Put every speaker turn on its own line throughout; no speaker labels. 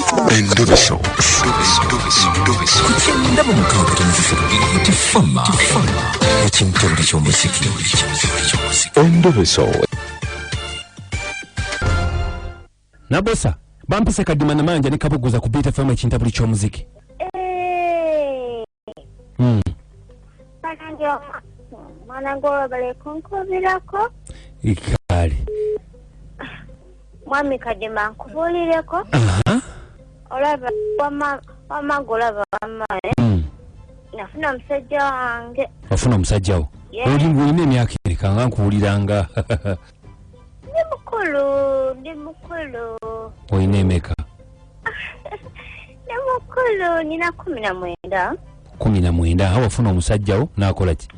Endobeso.
Ku 96.3 Beat FM ekintabuli ky'omuziki.
Endobeso.
Nabosa bampise Kadima Namanja ne Kabuguza ku Beat FM ekintabuli ky'omuziki.
Banange, mwana gwe kunkuubirako.
Kale.
Mwami Kadima, nkubuulireko. Olaba wama olaba wama nafuna omusajja wange.
Wafuna omusajja wo?
Yeah.
Olina emyaka ereka nga nkuwuliranga.
Ndi mukulu, ndi mukulu.
Olina emeka?
Ndi mukulu, nina 19.
19. Awo wafuna omusajja wo n'akola ki?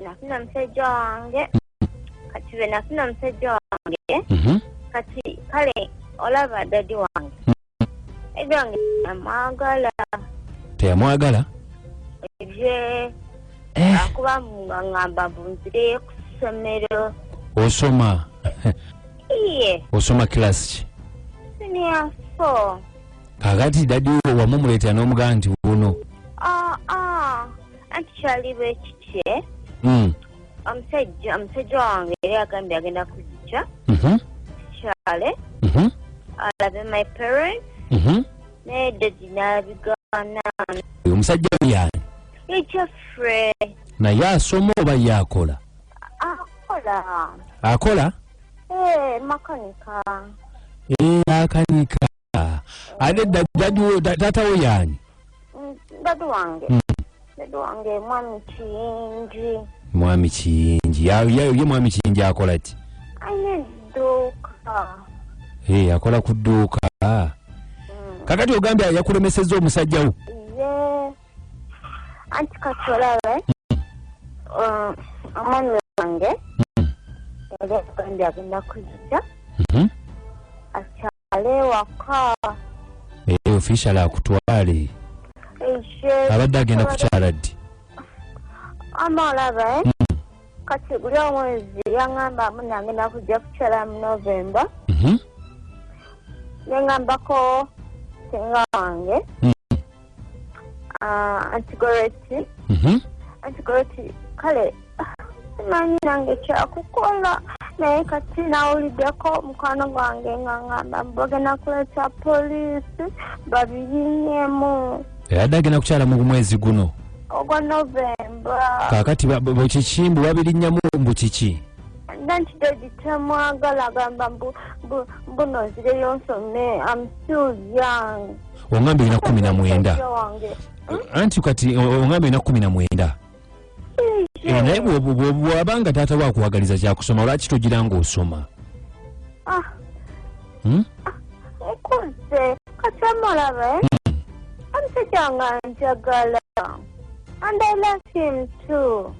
Nafuna omusajja wange. Kati bwe nafuna omusajja wange, kati kale olaba daddy wange, daddy wange amwagala.
Teyamwagala?
Ebye akuba ngamba mbu nzireyo ku ssomero.
Osoma?
Iye.
Osoma kilasi ki?
Senior 4.
Kakati daddy wo wamumuleetera n'omugamba nti wuno?
Ah, ah. Anti kyali bwe kitye. Omusajja wange yali agambye agenda kujja kyale alabe my parents, naye daddy n'abigaana.
Omusajja wo y'ani?
Ekyaffe.
Naye asoma oba ye akola?
Akola.
Akola?
Eh, makanika.
Eh, akanika. Ate daddy wo, taata wo y'ani?
Daddy wange, daddy wange mwami Kiyingi.
Mwami Kiyingi. Ye mwami Kiyingi akola ki?
Alina edduuka.
Eh, akola ku dduuka. Kakati ogambye yakulemesezza omusajja wo?
Ye, anti kati olabe, omwami wange yali agambye agenda kujja akyale ewaka.
Eh, official akutwale.
Eje.
Abadde agenda kukyala ddi?
Ama olaba, eh? Kati guli omwezi yaŋŋamba muna agenda kujja kukyala mu November. Neŋŋambako senga wange, Auntie Goreti. Auntie Goreti, kale simanyi nange kyakukola, naye kati nawuliddeko mukwano gwange nga ŋŋamba bagenda kuleeta poliisi babirinyemu.
Abadde agenda kukyala mu mwezi guno?
Ogwa November.
Kakati kiki, mbu babirinnyamu mbu kiki?
Nanti daddy temwagala, agamba mbu nonzireyo nsome, I'm still young.
Oŋŋambye olina 19.
Omusajja wange.
Anti kati oŋŋambye olina 19. Eh, naye bw'abanga taata we akuwagaliza kyakusoma, lwaki togira ng'osoma?
Ah,
Hmm?
Nkuze kati, amulabe, omusajja nga njagala and I love him too.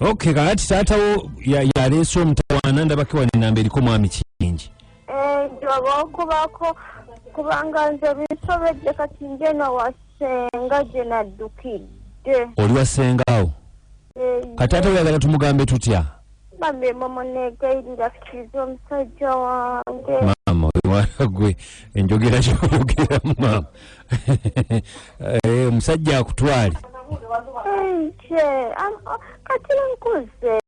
Okay, kakati taata wo yaleese omutawaana. Ndabako wano enamba eriko mwami Kiyingi.
Eh, njoba okubako kubanga nze binsobedde. Kati nje nowasenga gye naddukidde.
Oli wasengaawo?
Eh.
Kati taata we yagala tumugambe tutya?
Bambi, mumunegayirira akkiriza omusajja wange.
Maama, mwana gwe, enjogera kyoyogeramu maama. Eh, omusajja akutwale.
Nje kati nkuze.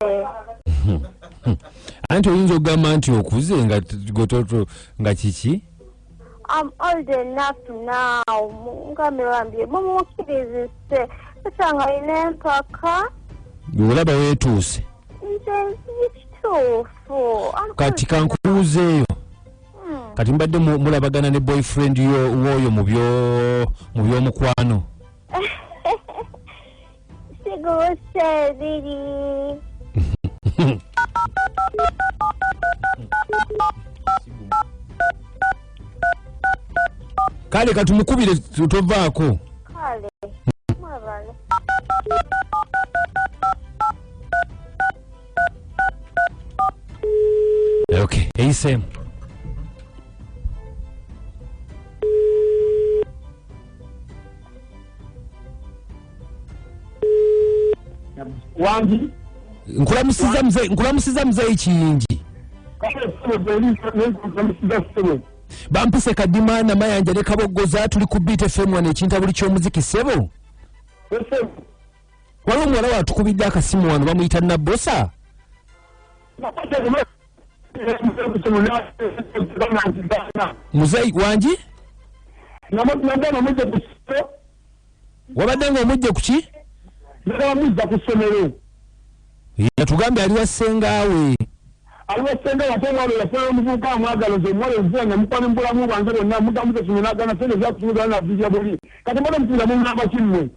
Anti oyinza okugamba nti okuze nga nga kiki?
I'm old enough now. Ngambe bambi mumukkirizise osanga alina empaka.
Olaba weetuuse.
Nze kituufu.
Kati kankubuuzeeyo, kati mbadde mulabagana ne boyfriend yo wooyo mu by'omukwano?
Siguse ebiri.
Kale katumukubire, tovaako.
Kale, mwebale.
Okay, eyiseemu.
Wangi.
Nkulamusiza muzeeyi, nkulamusiza muzeeyi Kiyingi.
Kale ssebo, nenkulamisiza ssebo.
Bampise Kadima Namayanja ne Kaboggoza, tuli ku Beat FM wano, ekintabuli ky'omuziki. Ssebo, waliwo omuwala watukubidde akasimu wano, bamuyita Nabbosa. Muzeyi wangi, wabadde nga omujje ku ki?
Muzza ku ssomero.
Yatugambye ali wa ssengaawe.
Aliwo ssenga, ate omwalo yafuna omuvubuka amwagala. Nze omuwala omuvuga namukwana mu bulamu bwange bwonna, mugamuze kino nagana, sente zakusumigana navijja buli kati mbona mutumira mungamba kimmwe.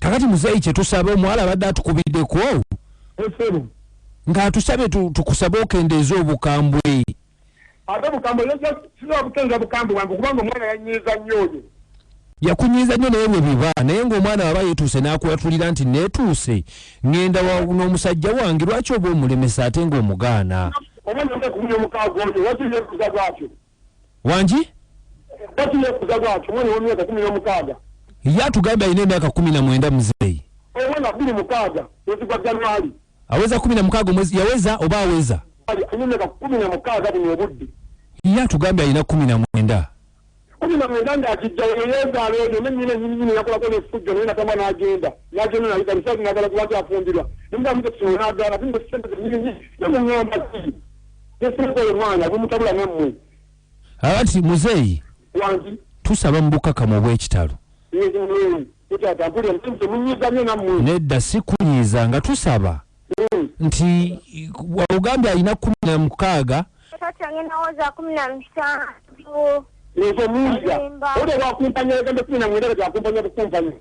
Kakati muzeeyi, kyetusaba, omuwala abadde atukubiddeko
esero
ng'atusabye tukusabe okendeeze obukambwe.
Ate bukambwe sisobola bukenza bukambwe bwange, kubanga omwana yanyiiza nnyo oyo.
Yakunyiiza nnyo, naye bwe biba, naye ng'omwana waba yeetuuse n'akwatulira nti neetuuse ŋŋenda n'omusajja wange, lwaki oba omulemesa ate ng'omugaana?
Omwana omwe 16 oyo waki yekuza bwatyo?
Wangi?
Waki yekuza bwatyo omwana ow'emyaka 16?
Ye atugambye alina emyaka 19, muzeeyi.
Omwana 26 mwezi gwa Januari.
Aweza 16 omwezi, yaweza oba aweza?
Alina emyaka 16 buno obudde.
Ye atugambye alina 19.
19 ng'akijjayo yeezaala oyo ne nnyina ennyininyini yakolako n'effujjo, naye natamba n'agenda nayita bisazi nagala kuba kyafumbirwa nemugamuze kusoma n'agaana, ate nze sente zennyini nemuŋŋamba ki nesente oyo mwana bumutabula nammwe.
Abati muzeeyi,
Wangi.
tusaba mu bukakamu obw'ekitalo.
Taata, mpulira nze munyiiza nnyo nammwe.
Nedda, si kunyiiza, nga tusaba nti ogambye alina 16.
Taata, ngenda woza 17.
Ezo muwulira.
Olimba.
Ode wakumpanya yagambe 19, kati akumpanya bukumpanya.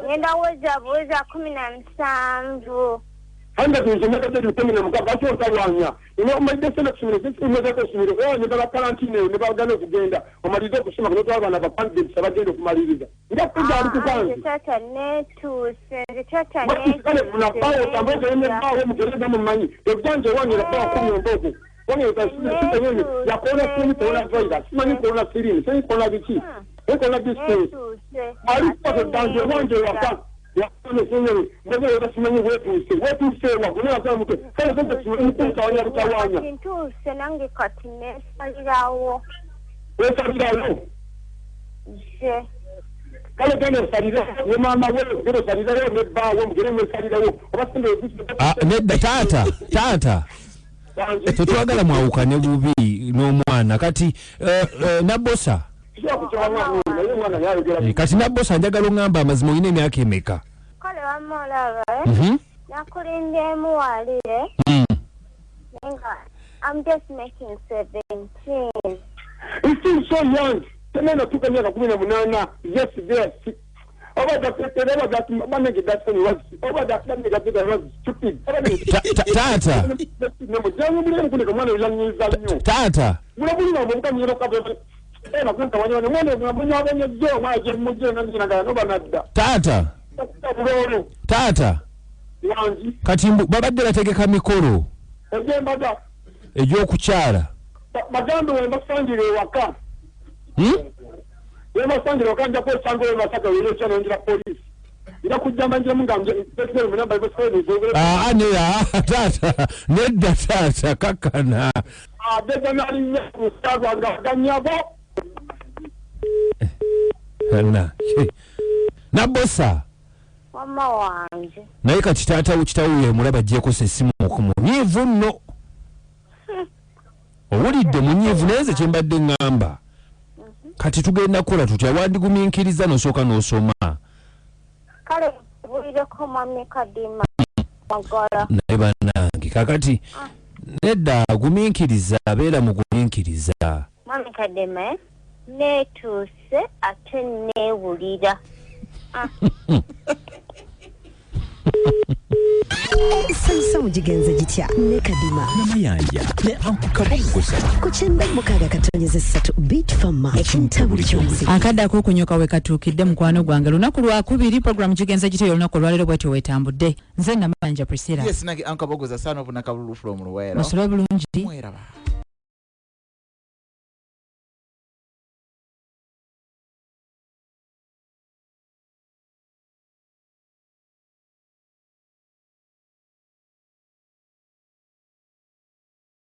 Ngenda woza buweza 17.
Hanga tunsomeka teri 16, lwaki otalwanya omalidde sente kusomero sisimezeko essomero oba ne baba karantine ne bagana okugenda, omalirize okusoma kunotwala abaana ba candidates abagenda okumaliriza nga kujja ali
Ah, nze
kukanze.
taata neetuuse, nze taata.
Kale nabawo otambe ogende nebbaawo mugereza mumanyi ejjanja ewange nabawa kumi embogo wange yakola simanyi corona virus, simanyi corona sirini, simanyi corona biki, corona distance.
Neetuuse.
Alikuwa ewange waka simanyi wetuuse wetuuse wa mutwe kale sente mukutawanya butawanya.
Kati ntuuse nange, kati neesalirawo.
Wesalirawo?
Nze.
Kale genda osalire ne maama we, genda osalirewo ne bbaawo, mugende mwesalirewo oba sente.
Ah, nedda taata, taata, tetwagala mwawukane bubi n'omwana. Kati Nabosa.
Naye omwana yayogera.
Kati Nabosa, njagala oŋŋamba amazima, olina emyaka emeka?
Kale wamma olaba, eh? Nakulindyemu wali, eh? Naye nga I'm just making 17.
He's still so young. Tena natuka miaka 18. Yes, there. Oba that oba that manage that thing was oba that that nigga that was stupid. Oba
Taata.
Jangu mule kuleka mwana yanyiza nnyo.
Taata.
Mule muli na mbuka nyero ka era kunta wanya mwana mwana mwana jo mwaje muje na ndina no banadda.
Taata.
Bulolo.
Taata.
Yangi.
Kati babadde bategeka mikolo
Ejembaga.
egy'okukyala.
Bagambe we basangire ewaka. Webasangire ewaka, nja kwesanga we Masaka weyo ngira poliisi. Nja kujjamba njiramu nga nje namba.
Aa, ne aa, taata, nedda taata, kakana.
Adega nalinnya ku lusalwa nga ganyabo.
Na Nabosa.
Wamma wange.
Naye kati taata wo, kitawo yemulaba ajjeekosa essimu ku munyiivu nno, owulidde? Munyiivu, naye nze kyembadde ŋŋamba, kati tugenda kukola tutya? Wandigumiikiriza nosooka n'osoma.
Kale bulireko mwami Kadima Magala.
Naye bannange, kakati nedda, gumiikiriza, beera mugumiikiriza.
Mwami Kadima, eh? Neetuuse ate neewulira.
Ensonso gigenze gitya ne Kadima
Namayanja ne Anku Kaboggoza.
Ku 96.3 Beat Fama, ekintabuli ky'omuziki.
Akadde ak'okunyoka we katuukidde, mukwano gwange. Lunaku lwakubiri, programu kigenze gityo olunaku olwaleero bwetyo wetambudde. Nze Namayanja Priscilla.
Yes, nange Ankabogoza, son of Nakalulu from Luwero.
Musule bulungi.
Mweraba.